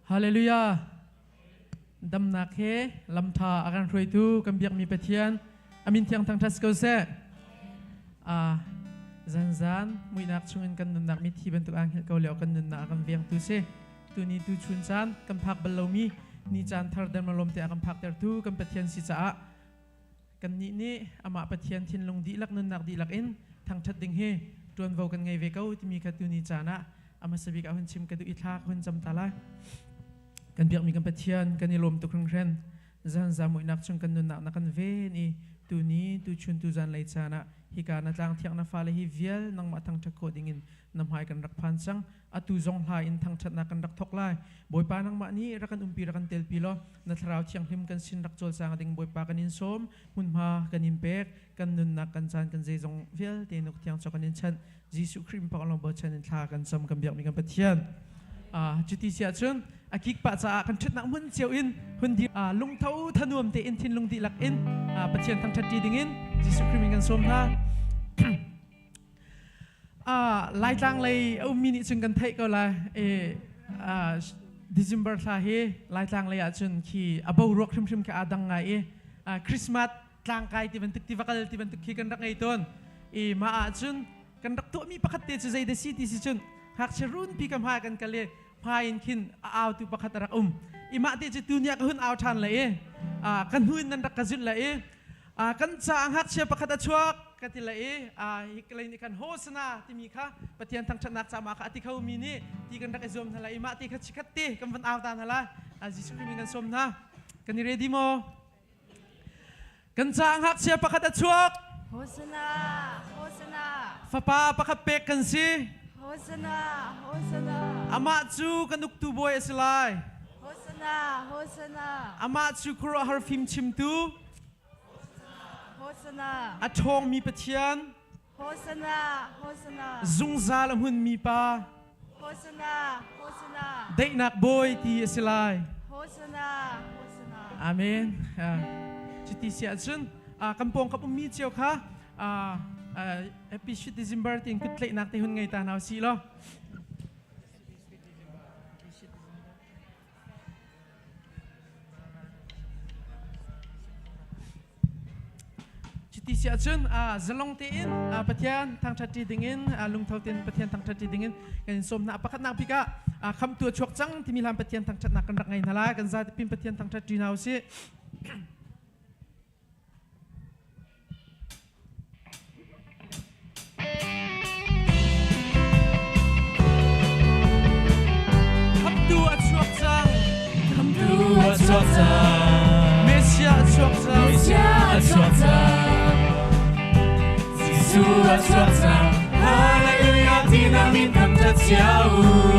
Hallelujah. Damnak he lamtha a kan hruaitu kan biakmi Pathian amin thiang thangthat ko seh. Ah zanzan muihnak chungin kan nunnak mithi bantuk ang hil ko leo kan nunnak a kan vengtu si. Tuni tu chun caan kan phak bal lomi ni caan thar dermalom te a kan phak tertu kan Pathian si caah Kannih nih amah Pathian thinlung dihlak nunnak dihlak in thangṭhat ding hi ṭuanvo kan ngei ve ko timi kha tuni caan ah a hmasa bik ah hun chim ka duh i thla ka hun cam ta lai. Kan biakmi kan Pathian kan i lawm tuk hringhran. Zan zamuihnak chung kan nunnak na kan ven i tuni tuchun tuzan lei caan ah hika na tlang thiang na fale hi vial nangmah thangṭhat khawh dingin na hmai kan rak phan cang. Atu zong hla in thangṭhatnak kan rak thawk lai. Bawipa nangmah nih rak kan umpi rak kan telpi law na thlarau thianghlim kan sin rak cawlcang ding Bawipa kan in sawm hmunhma kan in pek kan nunnak kan caan kan zeizong vialte nuk thiang cho kan in chanh Jesuh Khrih pak lawng bochan in thla kan cam kan biakmi kan Pathian. Cuti si ahcun a kik pah caah kan ṭhatnak hmun cio in hun di lungtho thanuam tein thinlung dihlak in Pathian thangṭhat ṭi dingin Jesuh Khrih min kan sawm hna. Laitlang lei a ummi nih cun kan theih ko lai. December thla hi Laitlang lei ahcun khi a boruak hrimhrim khi aa dang ngai i Christmas tlangkai ti bantuk tiva kal ti bantuk khi kan rak ngei tawn. I mah ahcun kan rak tuahmi pakhat te cu zei dah si ti si cun ngakchia runpi ka hmai kan kal i hmai in khin a autu pakhat a rak um. I mah te cu tuni ah ka hun au ṭhan le i ka hnu in nan rak ka zulh le i kan caah ngakchia pakhat a chuak ka ti le i hi lei nih khan hosana timi kha Pathian thangṭhatnak ca mah kha a ti kho mi nih ti kan rak i zuam hna lai i mah ti kha chikhat te kan van au ta hna la Jesuh Khrih min kan sawm hna kan i ready maw kan caah ngakchia pakhat a chuak Hosana Hosana fapa pakhat pek kan si Hosana Hosana amah cu kan uktu bawi a si lai Hosana Hosana amah cu khuaruahhar fim chimtu Hosana. A ṭhawngmi Pathian. Hosana. Hosana. Zungzal a hmunmi Pa. Hosana. Hosana. Daihnak Bawi ti a si lai. Hosana. Hosana. Amen. Cuti si ahcun kan pawngkam ummi cio kha Happy Sweet December tiin kut tlaihnak te hun ngei ta hna usih law. Cuti si ahcun zalong tein Pathian thangṭhat ṭi dingin lungtho tein Pathian thangṭhat ṭi dingin kan in sawm hna. Pakhatnak bik ah khamtu a chuak cang timi hlan Pathian thangṭhatnak kan rak ngei hna lai. Kan zatipin Pathian thangṭhat ṭi hna usih. Khamtu a chuak cang. Khamtu a chuak cang. Messiah a chuak cang. Messiah a chuak cang. Jesuh a chuak cang. Hallelujah ti na min thangṭhat cio u.